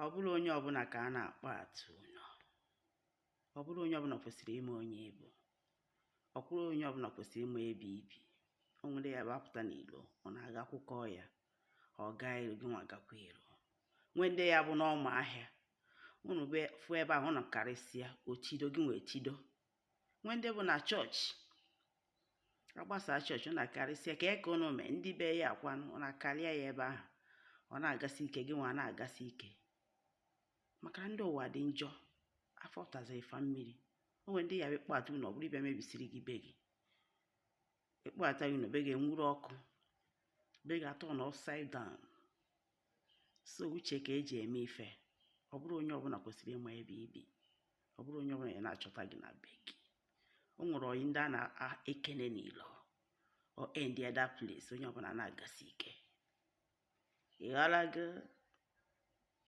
Ọ bụrụ onye ọbụla ka a na-akpọ atụ ụlọ. Ọ bụrụ onye ọbụla kwesịrị ịma onye ị bụ. Ọ bụrụ onye ọbụla kwesịrị ịma ebe i bi. O nwere ya bụ apụta n'ilo, ọ na-aga kwụkọọ ya. Ọ gaa iro, gị nwa gakwa iro. Nwee ndị ya bụ n'ọma ahịa. Unu be fụ ebe ahụ unu karịsịa, o tido gị nwa etido. Nwee ndị bụ na chọọchị. Agbasa chọọchị, unu akarịsịa ka eke unu mee ndị be ya akwanụ, unu akarịa ya ebe ahụ. Ọ na-agasi ike, gị nwa na-agasi ike. Maka na ndị ụwa dị njọ, afọ taziri fa mmiri. O nwere ndị ya bụ ịkpọata unu, ọ bụrụ ịbịa mebisiri gị be gị. Ịkpọata unu, be gị enwuru ọkụ. Be gị atọ na upside down. So uche ka eji eme ife. Ọ bụrụ onye ọbụla kwesịrị ịma ebe i bi. Ọ bụrụ onye ọbụla ya na-achọta gị na be gị. O nwere oyi ndị a na-ekene n'ilo. Or end that place, onye ọbụla na-agasi ike. Ị ghọọla gị?